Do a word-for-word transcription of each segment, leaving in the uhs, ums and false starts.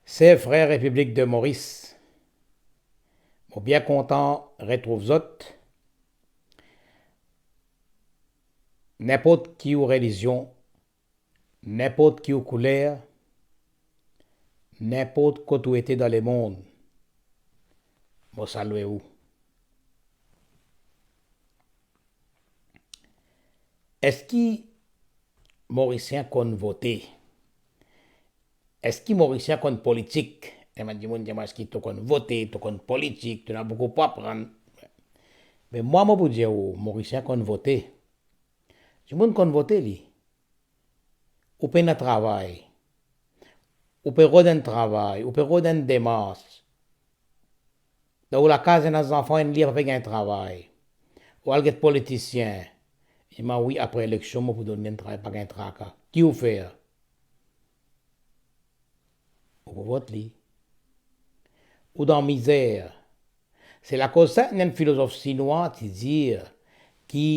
Ser frer Repiblik de Moris, mo bien kontan retrouv zot. Ninport ki ou relizion, ninport ki ou kouler, ninport kot ou ete dan lemond, mo salwe ou. Eski Morisien konn vote? Eski Morisien konn politik? Ena bann dimoun dir mwa, eski to konn vote, to konn politik, to ena boukou pou aprann? Me mwa, mo pou dir ou, Morisien konn vote. Dimoun konn vote li. Ou pena travay. Ou pe rod enn travay, ou pe rod enn demars. Dan ou lakaz ena zanfan, enn li pa pe gagn travay. Ou al get politisien. Li dir mwa, wi, apre eleksion, mo pou donn li enn travay, pa gagn traka. Ki ou fer? Ou pou vot li. Ou dan mizer. Se lakoz sa, enn filozof sinwa ti dir ki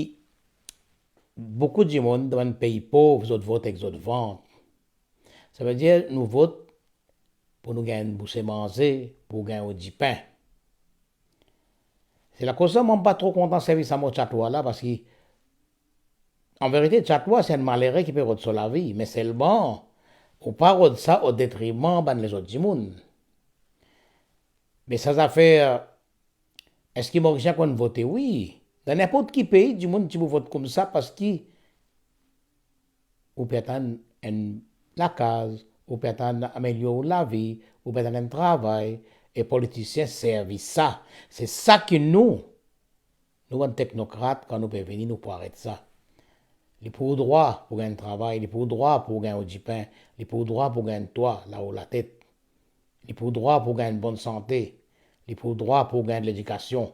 boukou dimoun dan bann pei pov, zot vot ek zot vant. Savedir nou vot pou nou gagn bouse manze, pou gagn ou dipin. Se lakoz sa, mwa, mo pa tro kontan servi sa mo tyatwa la, parski, an verite, tyatwa, se enn malere ki pe rod so lavi, me selman, ou pa rod sa o detriman bann lezot dimoun. Me sa zafer, eski Morisien konn vote? Wi. Dan ninport ki pei, dimoun ti pou vot koumsa, parski ou pe atann enn lakaz, ou pe atann amelior ou lavi, ou pe atann enn travay, e politisien servi sa. Se sa ki nou, nou bann teknokrat, kan nou pe vini, nou pou aret sa. Li pou ou drwa pou gagn travay, li pou ou drwa pou gagn ou dipin, li pou ou drwa pou gagn twa la ou latet, li pou ou drwa pou gagn bonn sante, li pou ou drwa pou gagn ledikasion,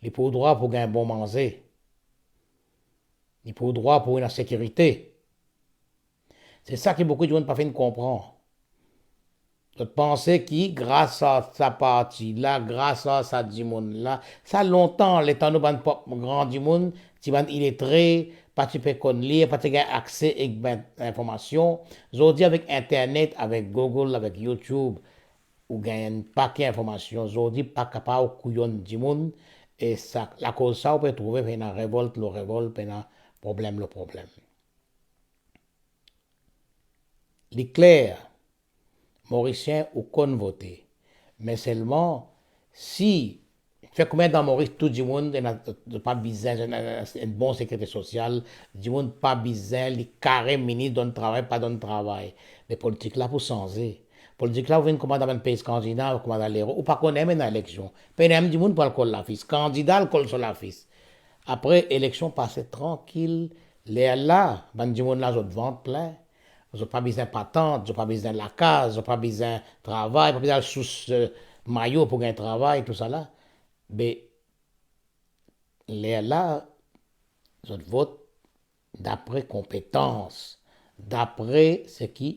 li pou ou drwa pou gagn bon manze, li pou ou drwa pou ena sekirite. Se sa ki boukou dimoun pa finn konpran. Zot panse ki gras a sa parti la, gras a sa dimoun la, sa lontan, letan nou bann pwop gran dimoun, ti bann iletre, pa ti pe konn lir, pa ti gagn akse ek bann informasion. Zordi avek internet, avek Google, avek YouTube, ou gagn enn pake informasion. Zordi pa kapav kouyonn dimoun, e sa, lakoz sa ou pe trouve pena revolt lor revolt, pena problem lor problem. Li kler, Morisien ou konn vote, me selman si, fer kouma dan Moris tou dimoun ena, pa bizin, ena enn bon sekirite sosial, dimoun pa bizin, li kare minis donn travay, pa donn travay. Me politik la pou sanze. Politik la pou vinn kouma dan bann pei skandinav, kouma dan Lerop, ou pa konn mem ena eleksion. Pena mem dimoun pou al kol lafis, kandida al kol so lafis. Apre eleksion pase trankil, lerla bann dimoun la zot vant plin, zot pa bizin patant, zot pa bizin lakaz, zot pa bizin travay, pa bizin al sous, eh, mayo pou gagn travay, tousala. Be lerla zot vot dapre konpetans, dapre seki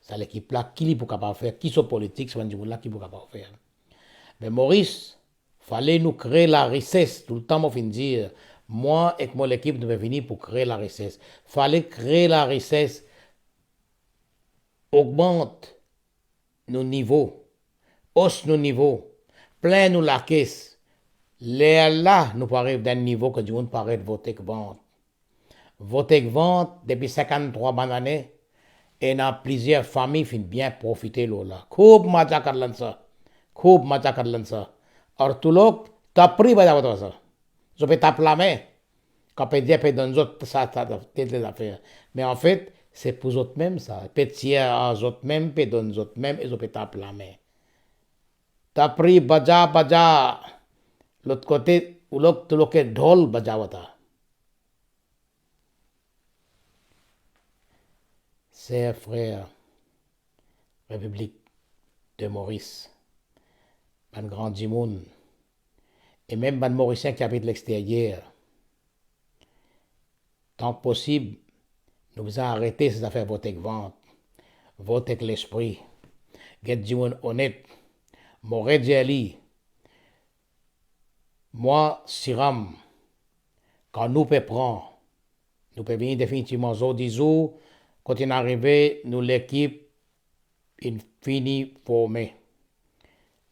sa lekip la, ki li pou kapav fer, ki so politik, so bann dimoun la ki pou kapav fer. Me Moris, fale nou kre larises, toultan mo finn dir, mwa ek mo lekip nou pe vini pou kre larises. Fale kre larises, ogmant nou nivo, os nou nivo, plin nou lakes. Lerla nou pou ariv dan enn nivo ki dimoun pou aret vot ek vant. Vot ek vant depi sinkanntrwa bann ane, ena plizier fami finn bien profite lor la. Koub madia kad lann sa. Koub madia kad lann sa. Ar toulok, ta pri baza vot sa. Zot pe tap lame. Kan pe dir pe donn zot sa, sa, tel, tel zafer. Me anfet, se pou zot mem sa. Pe tir ar zot mem, pe donn zot mem, e zot pe tap lame. Ta pri badia, badia. Lot kote, ou lok, toulok drol, badia vot sa. Ser, frer, Repiblik de Moris, bann gran dimoun, e mem bann Morisien ki abit lexteryer, tan ki posib, nou bizin arete se zafer vot ek vant, vot ek lespri, get dimoun onet. Mo redir li, mwa, siram, kan nou pe pran, nou pe vini definitivman zordi zour, kot inn arive nou lekip, inn fini forme.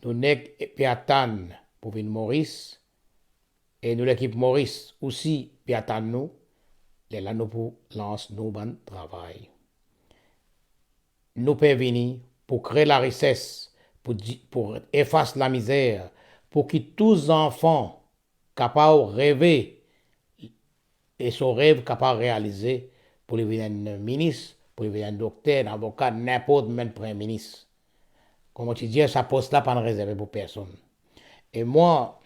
Nou nek pe atann pou vinn Moris, e nou lekip Moris osi pe atann nou, lerla nou pou lans nou bann travay. Nou pe vini pou kre larises, pou di-, pou efas lamizer, pou ki tou zanfan kapav reve e so rev kapav realize, pou li vinn enn minis, pou li vinn enn dokter, enn avoka, ninport mem premin minis. Kouma ti dir, sa pos la pa'nn rezerve pou personn. E mwa,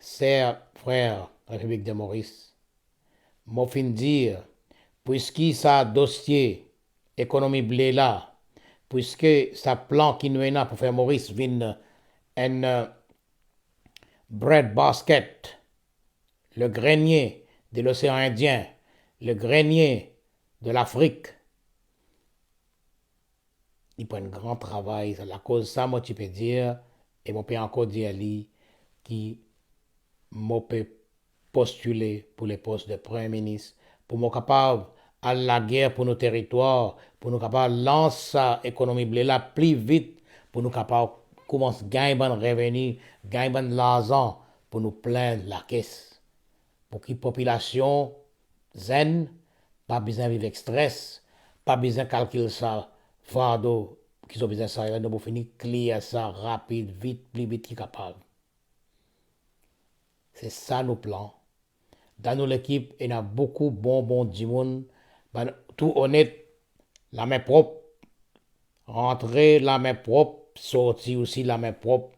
ser, frer Repiblik de Moris, mo finn dir, pwiski sa dosie ekonomi ble la, pwiski sa plan ki nou ena pou fer Moris vinn enn, eh, bread basket, le grenier de l'océan Indien, le grenier de Lafrik, li pou enn gran travay, sa lakoz sa mo ti pe dir, e mo pe ankor dir li, ki mo pe postile pou lepos de premin minis, pou mo kapav al lager pou nou teritwar, pou nou kapav lans sa ekonomi ble la pli vit, pou nou kapav koumans gagn bann reveni, gagn bann larzan pou nou plin lakes. Pou ki popilasion zenn pa bizin viv ek stres, pa bizin kalkil sa fardo ki zot bizin sarye, nou pou fini klir sa rapid, vit, pli vit ki kapav. Se sa nou plan. Dan nou lekip, ena boukou bon, bon dimoun, bann tou onet, lame prop, rantre lame prop, sorti osi lame prop.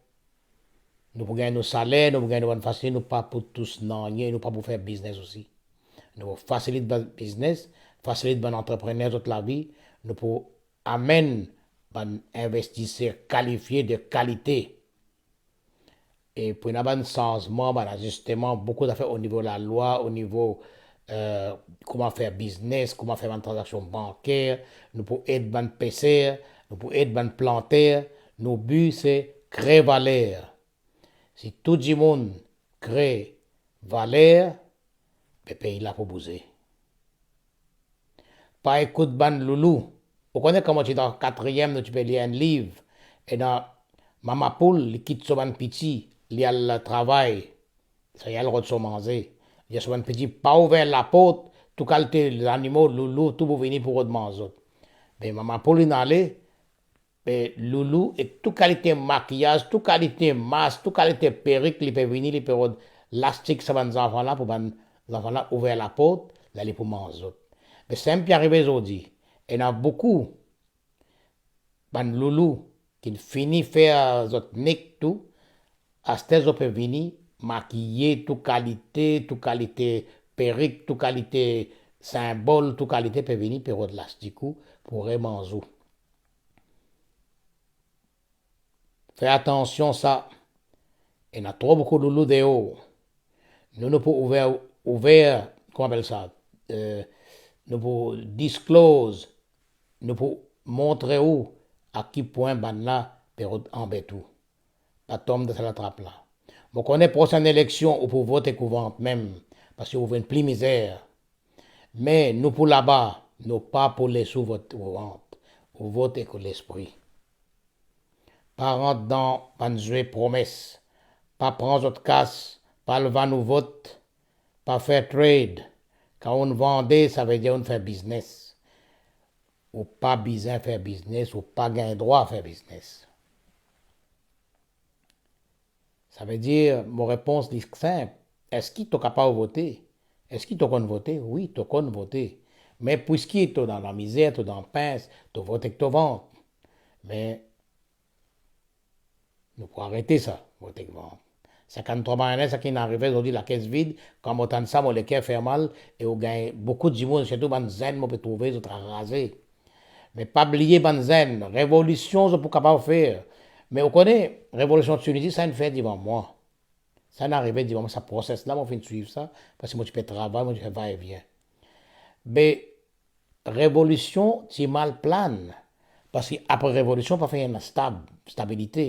Nou pou gagn nou saler, nou pou gagn nou bann fasilite, nou pa pou tous nanye, nou pa pou fer biznes osi. Nou pou fasilit bann biznes, fasilit bann antreprener zot lavi, nou pou amenn bann investiser kalifie, de kalite. E pou ena bann sanzman, bann azisteman, boukou zafer o nivo lalwa, o nivo, eh, kouma fer biznes, kouma fer bann tranzaksion banker, nou pou ed bann peser, nou pou ed bann planter, nou bi se kre valer. Si tou dimoun kre valer, be pei la pou bouze. Pa ekout bann loulou. Ou kone kouma ti dan katriem, nou ti pe lir enn liv, ena mama poul, li kit so bann piti, li al travay, sa li al rod so manze. Li dir so bann piti, pa ouver laport, tou kalite zanimo, loulou, tou pou vini pou rod manz zot. Be mama poul inn ale, be loulou ek tou kalite makiyaz, tou kalite mas, tou kalite perik, li pe vini, li pe rod lastik sa bann zanfan la, pou bann zanfan la ouver laport, la li pou manz zot. Be samem pe arive zordi, ena boukou bann loulou ki fini fer zot nek tou, aster zot pe vini makiye, tou kalite, tou kalite perik, tou kalite sinbol, tou kalite pe vini, pe rod lastik ou, pou remanz ou. Fer atansion sa, ena tro boukou loulou deor. Nou, nou pou ouver, ouver, kouma apel sa, eh, nou pou disclose, nou pou montre ou a ki pwin bannla pe rod anbet ou. Pa tom dan sa latrap la. Mo kone prosenn eleksion ou pou vot ek ou vant mem, parski ou vinn pli mizer. Me nou pou laba, nou pa pou les ou vot ou vant, ou vot ek ou lespri. Pa rant dan bann zwe promes, pa pran zot kas, pa al vann ou vot, pa fer trade. Kan ou'nn vande, savedir ou'nn fer biznes. Ou pa bizin fer biznes, ou pa gagn drwa fer biznes. Savedir, mo repons li sinp. Eski to kapav vote? Eski to konn vote? Wi, to konn vote. Me pwiski to dan lamizer, to dan pins, to vot ek to vant. Me nou pou arete sa, vot ek vant. Sinkant-trwa bann ane, sa ki'nn arive, zordi lakes vid, kan mo tann sa, mo leker fer mal, e ou gagn boukou dimoun, sirtou bann zenn, mo pe trouve zot araze. Me pa bliye bann zenn, revolision zot pou kapav fer. Me ou kone, revolision Tinizi, sa inn fer devan mwa. Sa inn arive devan mwa, sa proses la, mo finn swiv sa, parski mo ti pe travay, mo ti pe va e vien. Be revolision ti mal plann, parski apre revolision pa finn ena stab, stabilite.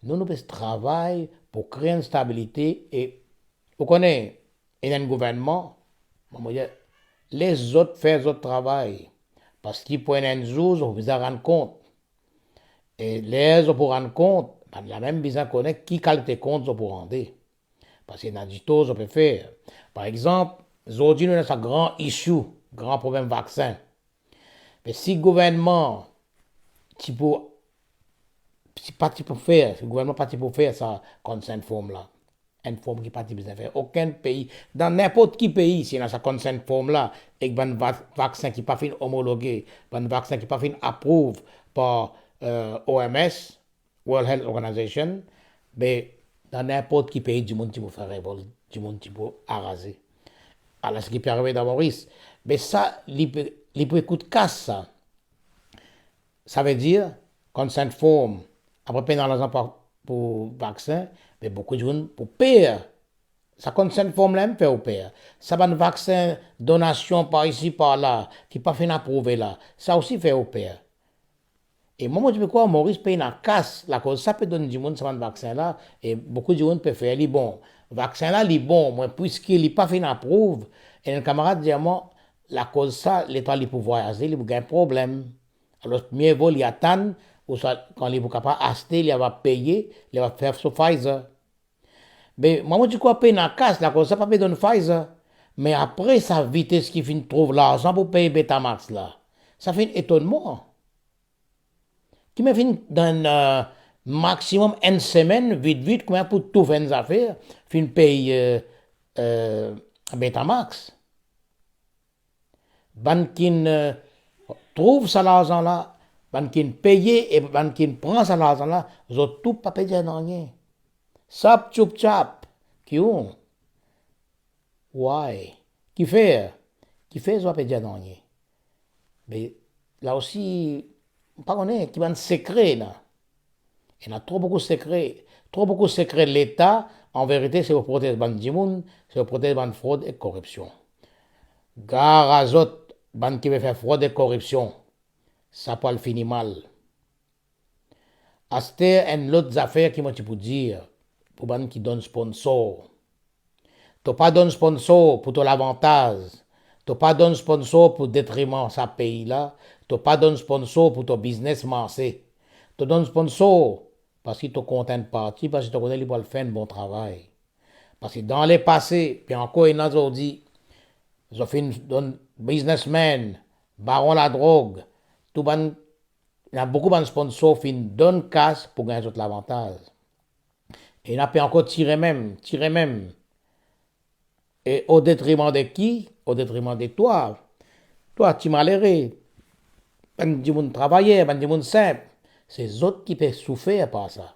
Nou, nou pe travay pou kre enn stabilite e, ou kone, ena enn gouvernman, mo dir, les zot fer zot travay, parski pou ena enn zour, zot pou bizin rann kont. E ler zot pou rann kont, bannla mem bizin kone ki kalite kont zot pou rande. Parski ena ditor zot pe fer. Par exanp, zordi nou ena sa gran issue, gran problem vaksin. Me si gouvernman ti pou, ti pa ti pou fer, si gouvernman pa ti pou fer sa consent form la, enn form ki pa ti bizin fer. Okenn pei, dan ninport ki pei, si ena sa consent form la, ek bann va-, vaksin ki pa finn omologe, bann vaksin ki pa finn aprouv par, eh, O M S, World Health Organization, be, dan ninport ki pei, dimoun ti pou fer revolt, dimoun ti pou araze. Ala seki pe arive dan Moris. Be sa, li pe, li pe kout kas sa. Savedir, consent form, apre pena larzan pou, pou vaksin, me boukou dimoun pou per. Sa consent form la mem fer ou per. Sa bann vaksin donasion par isi, par la, ki pa finn aprouve la, sa osi fer ou per. E mwa, mo ti pe krwar Moris pe ena kas, lakoz sa pe donn dimoun sa bann vaksin la, e boukou dimoun pe fer li. Bon, vaksin la, li bon, me piski li pa finn aprouv, e enn kamarad dir mwa, lakoz sa, letan li pou vwayaze, li pou gagn problem. Alor, mie vo li atann, ouswa kan li pou kapav aste, li ava peye, li ava fer so Pfizer. Be, mwa, mo ti krwar pena kas, lakoz sa pa pe donn Pfizer. Me apre sa vites ki finn trouv larzan pou pey Betamax la, sa finn etonn mwa. Ki mo finn dan, eh, maximum enn semenn, vit, vit, kouma pou tou fer enn zafer, finn pey, eh, eh, Betamax. Bann ki'nn, eh, trouv sa larzan la, bann ki'nn peye e bann ki'nn pran sa larzan la, zot tou pa pe dir nanye. Sap tchoup tchap, ki ou? Why? Kifer? Kifer zot pa pe dir nanye? Me la osi, mo pa kone ki bann sekre ena. Ena tro boukou sekre, tro boukou sekre Leta, an verite, se pou protez bann dimoun, se pou protez bann frod ek koripsion. Gar a zot, bann ki pe fer frod ek koripsion, sa pou al fini mal. Aster, enn lot zafer ki mo ti pou dir, pou bann ki donn sponsor. To pa donn sponsor pou to lavantaz. To pa donn sponsor pou detriman sa pei la. To pa donn sponsor pou to biznes marse. To donn sponsor parski to kontan enn parti, parski to kone li pou al fer enn bon travay. Parski dan lepase, pe ankor ena zordi, zot finn donn biznesmenn, baron ladrog, tou bann, ena boukou bann sponsor finn donn kas pou gagn zot lavantaz. E ena pe ankor tire mem, tire mem. E o detriman de ki? O detriman de twa. Twa, ti malere, bann dimoun travayer, bann dimoun sinp, se zot ki pe soufer par sa.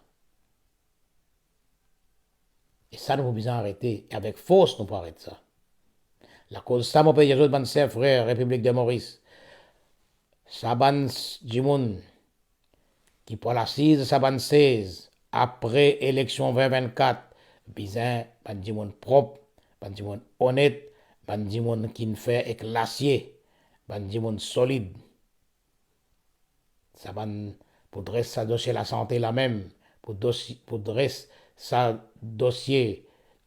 E sa, nou pou bizin arete, e avek fors nou pou aret sa. Lakoz sa, mo pe dir zot, bann ser frer Repiblik de Moris, sa bann s-, dimoun ki pou al asiz sa bann sez apre eleksion vin vinn-kat, bizin bann dimoun prop, bann dimoun onet, bann dimoun ki'nn fer ek lasie, bann dimoun solid. Sa bann pou dres sa dosie lasante la mem, pou dosi-, pou dres sa dosie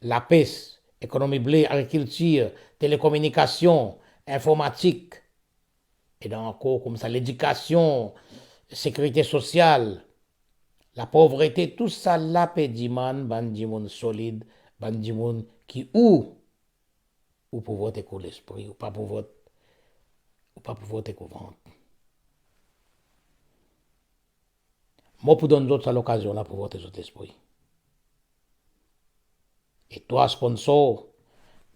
lapes, ekonomi ble, agrikiltir, telekominikasion, informatik, e dan ankor koumsa ledikasion, sekirite sosial, lapovrete, tou sa la pe dimann bann dimoun solid, bann dimoun ki ou, ou pou vot ek ou lespri, ou pa pou vot, ou pa pou vot ek ou vant. Mo pou donn zot sa lokazion la pou vot ek zot lespri. E twa sponsor,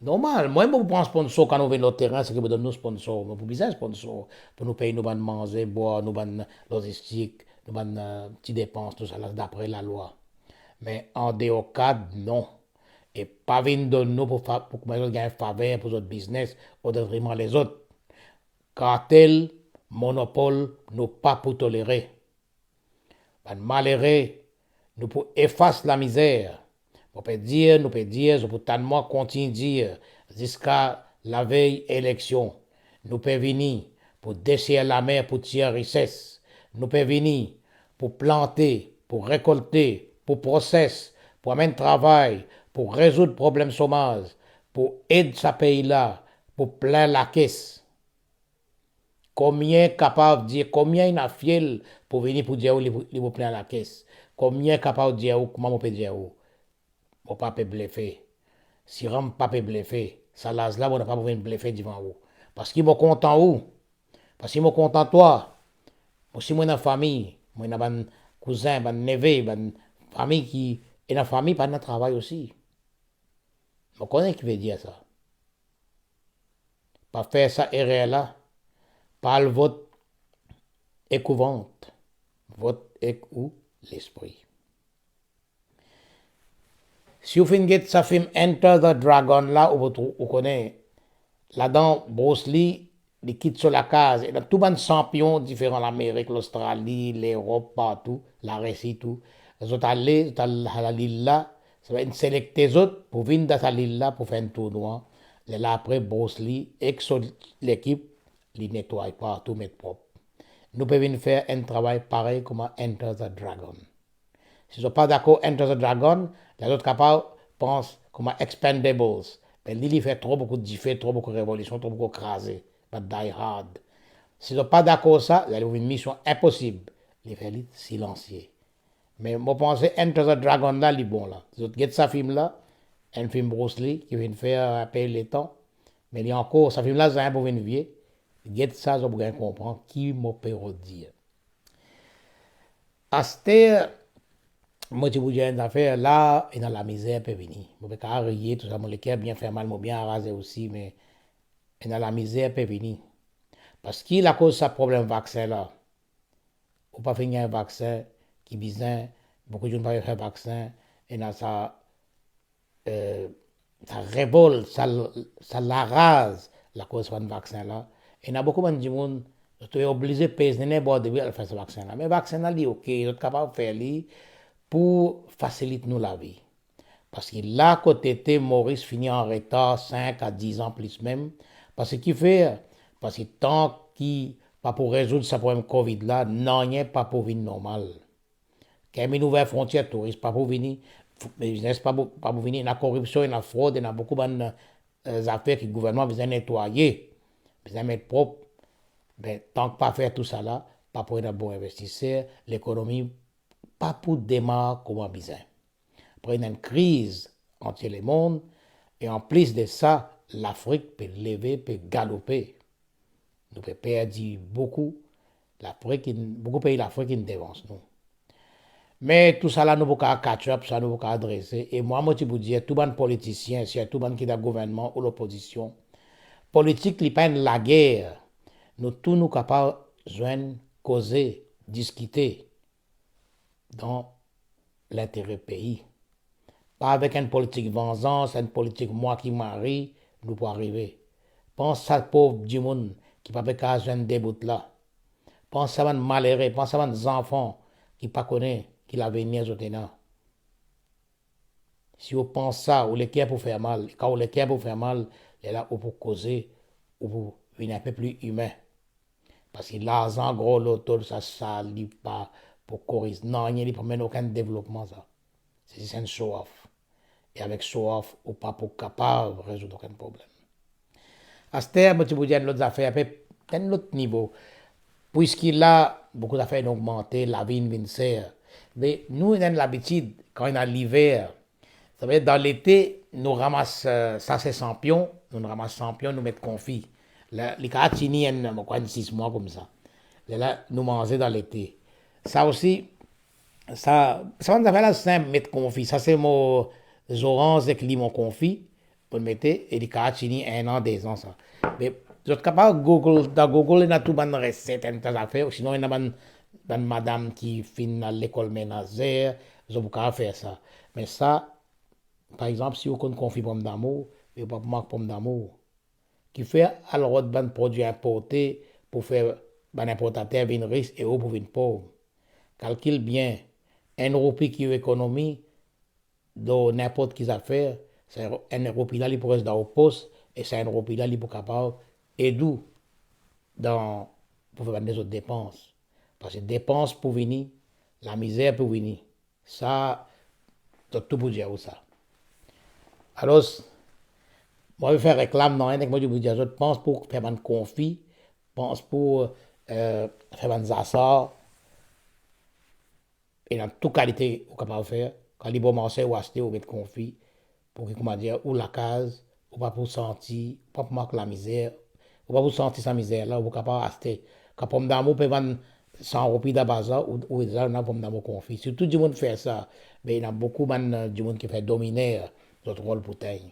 normal, mwa mo pou pran sponsor kan nou vinn lor terin, seki pou donn nou sponsor. Mo pou bizin sponsor pou nou pey nou bann manze, bwar, nou bann lozistik, nou bann, eh, ti depans, tousala, dapre lalwa. Me andeor kad, non. E pa vinn donn nou pou fa-, pou kouma zot gagn faver pou zot biznes o detriman lezot. Kartel, monopol, nou pa pou tolere. Bann malere, nou pou efas lamizer. Mo pe dir, nou pe dir, zot pou tann mwa kontign dir, ziska lavey eleksion. Nou pe vini pou deser lamer pou tir rises. Nou pe vini pou plante, pou rekolte, pou proses, pou amenn travay, pou rezoud problem somaz, pou ed sa pei la, pou plin lakes. Komie kapav dir, komie ena fiel pou vini pou dir ou li pou, li pou plin lakes? Komie kapav dir ou, kouma mo pe dir ou, mo pa pe blefe. Siran mo pa pe blefe, sa laz la mo napa pou vinn blefe divan ou. Parski mo kontan ou, parski mo kontan twa. Mo si mo ena fami, mo ena bann kouzin, bann neve, bann fami ki ena fami, pa ena travay osi. Mo kone ki vedir sa. Pa fer sa erer la. Pa al vot ek ou vant, vot ek ou lespri. Si ou finn get sa fim Enter the Dragon la, ou, ou, ou kone, ladan Bruce Lee, li kit so lakaz, ena tou bann sanpion diferan, Lamerik, Lostrali, Lerop, partou, Larisi, tou. Zot ale, zot al, al lil la, sa vinn selekte zot pou vinn dan sa lil la pou fer enn tournwa. Lerla apre, Bruce Lee ek so lekip, li netway partou, met prop. Nou pe vinn fer enn travay parey kouma Enter the Dragon. Si zot pa dakor Enter the Dragon, la zot kapav pans kouma Expendables. Me li, li fer tro boukou dife, tro boukou revolision, tro boukou kraze, bann Die Hard. Si zot pa dakor sa, la li pou vinn Mision Inposib. Li fer li silansie. Me mo panse Enter the Dragon la, li bon la. Zot get sa fim la, enn fim Bruce Lee ki finn fer inpe letan. Me li ankor, sa fim la zame pou vinn vie. Get sa, zot pou gagn konpran ki mo pe rod dir. Aster, mo ti pou dir enn zafer la, ena lamizer pe vini. Mo pe kapav riye, tousa, mo leker bien fer mal, mo bien araze osi, me ena lamizer pe vini. Parski lakoz sa problem vaksin la, ou pa finn gagn vaksin ki bizin, boukou dimoun pa fer vaksin, ena sa, eh, sa revolt, sa, sa laraz lakoz sa bann vaksin la. Ena boukou bann dimoun, zot oblize pez nene bwar debwi al fer sa vaksin la. Me vaksin la, li oke, zot kapav fer li pou fasilit nou lavi. Parski la kot ete Moris fini an retar sink a diz an plis mem. Parski kifer? Parski tan ki pa pou rezoud sa problem Covid la, nanye pa pou vinn normal. Kan vinn ouver frontier, touris pa pou vini, f-, biznes pa pou, pa pou vini, ena koripsion, ena frod, ena boukou bann, eh, zafer ki gouvernman bizin netwaye, bizin met prop. Be, tank pa fer tousala, pa pou ena bon investiser, lekonomi pa pou demar kouma bizin. Apre, ena enn kriz antie lemond, e anplis de sa, Lafrik pe leve, pe galope. Nou pe perdi boukou, Lafrik inn, boukou pei Lafrik inn devans nou. Me tousala nou pou kapav catch up, sa nou pou kapav drese. E mwa, mo ti pou dir tou bann politisien, sirtou bann ki dan gouvernman ou lopozision, politik li pa enn lager. Nou tou nou kapav zwenn, koze, diskite dan lintere pei. Pa avek enn politik vanzans, enn politik mwa ki mari, nou pou arive. Pans sa pov dimoun ki pa pe kapav zwenn de bout la. Pans sa bann malere, pans sa bann zanfan ki pa kone ki lavenir zot ena. Si ou pans sa, ou leker pou fer mal. E kan ou leker pou fer mal, lerla ou pou koze, ou pou vinn inpe pli imin. Parski larzan, gro loto, sa, sa li pa pou koriz nanye, li pa pou amenn okenn devlopman sa. Se zis enn show off. E avek show off, ou pa pou kapav rezoud okenn problem. Aster, mo ti pou dir enn lot zafer, pe enn lot nivo. Pwiski la, boukou zafer inn ogmante, lavi inn vinn ser. Me nou, nou ena labitid, kan ena liver, savedir dan lete, nou ramas, eh, sase sanpion, nou ramas sanpion, nou met konfi. La, li kapav tini enn, mo krwar enn sis mwa koumsa. Lerla, nou manze dan lete. Sa osi, sa, sa bann zafer la sinp, met konfi. Sa se mo zoranz ek limon konfi, pou mete, e li kapav tini enn an, de zan sa. Me zot kapav Google, dan Google ena tou bann reset, enn ta zafer, sinon ena bann, bann madam ki finn al lekol menazer, zot pou kapav fer sa. Me sa, par exanp, si ou konn konfi pomdamour, e ou pa pou mank pomdamour. Kifer al rod bann prodwi inporte pou fer bann inportater vinn ris e ou pou vinn pov? Kalkil bien, enn roupi ki ou ekonomi dan ninport ki zafer, sa enn roupi la, li pou res dan ou pos, e sa enn roupi la, li pou kapav ed ou dan, pou fer bann lezot depans. Parski depans pou vini, lamizer pou vini. Sa, zot tou pou dir ou sa. Alor, mo pa pe fer reklam nanye, nek mo ti pou dir zot, pans pou fer bann konfi, pans pou, eh, fer bann zasa, ena tou kalite ou kapav fer. Kan li bon marse, ou aste, ou met konfi, pou ki, koumadir, ou lakaz, ou pa pou santi, ou pa pou mank lamizer, ou pa pou santi sa mizer la, ou kapav aste. Kan pomdamour pe vann san roupi dan bazar, ou, ou deza ena pomdamour konfi. Si tou dimoun fer sa, be ena boukou bann, eh, dimoun ki fer dominer zot rol pou tegn.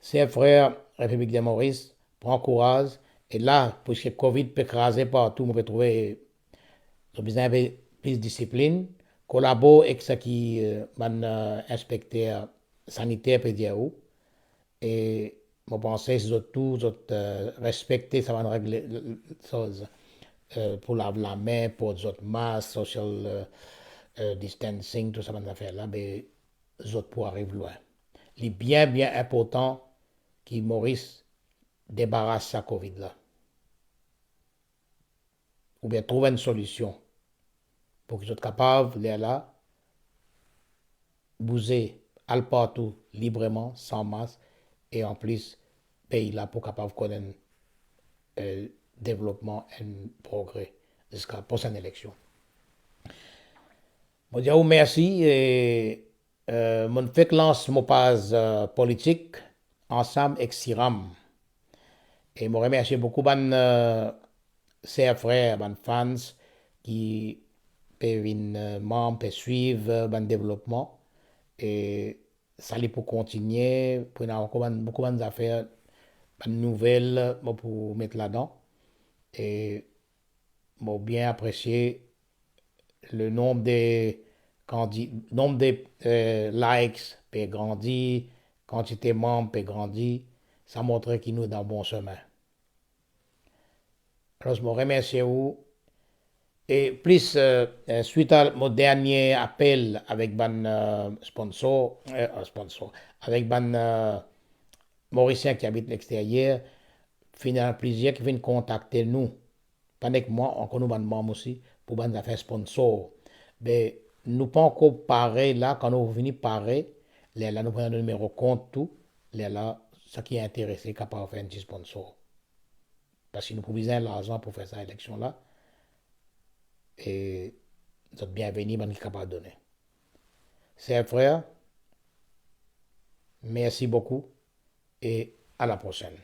Ser, frer, Repiblik de Moris, pran kouraz, e la, piski covid pe kraze partou, mo pe trouve zot bizin inpe plis disiplin, kolabor ek seki, eh, bann, eh, inspekter saniter pe dir ou, e mo panse si zot tou, zot, eh, respekte sa bann reg, soz, eh, pou lav lame, port zot mask, social, eh, eh, distancing, tou sa bann zafer la, be zot pou ariv lwin. Li bien, bien inportan ki Moris debaras sa covid la. Oubien trouv enn solision pou ki zot kapav, lerla, bouze, al partou libreman, san mask, e anplis, pei la pou kapav konn enn, eh, devlopman, enn progre, ziska prosenn eleksion. Mo dir ou mersi, e, eh, mo fek lans mo paz, eh, politik, ansam ek Siram. E mo remersie boukou bann, eh, ser, frer, bann fans ki pe vinn, eh, manm, pe swiv, eh, bann devlopman. E sa li pou kontinie, pou ena ankor bann, boukou bann zafer, bann nouvel, mo pou met ladan. E mo bien apresie le nombre de kandi-, nombre de, eh, likes pe grandi, kantite manm pe grandi, sa montre ki nou dan bon semin. Alor, mo remersie ou. E plis, eh, eh, swit a mo dernie apel avek bann, eh, sponsor, eh, sponsor, avek bann, eh, Morisien ki abit lexteryer, finn ena plizier ki finn kontakte nou. Pa nek mwa, ankor nou bann manm osi, pou bann zafer sponsor. Be, nou pa ankor pare la, kan nou vini pare, lerla nou pran nou nimero kont tou, lerla, seki interese kapav fer enn ti sponsor. Paski nou pou bizin larzan pou fer sa eleksion la. E zot bienveni, bann ki kapav done. Ser, frer, mersi boukou e a la prosenn.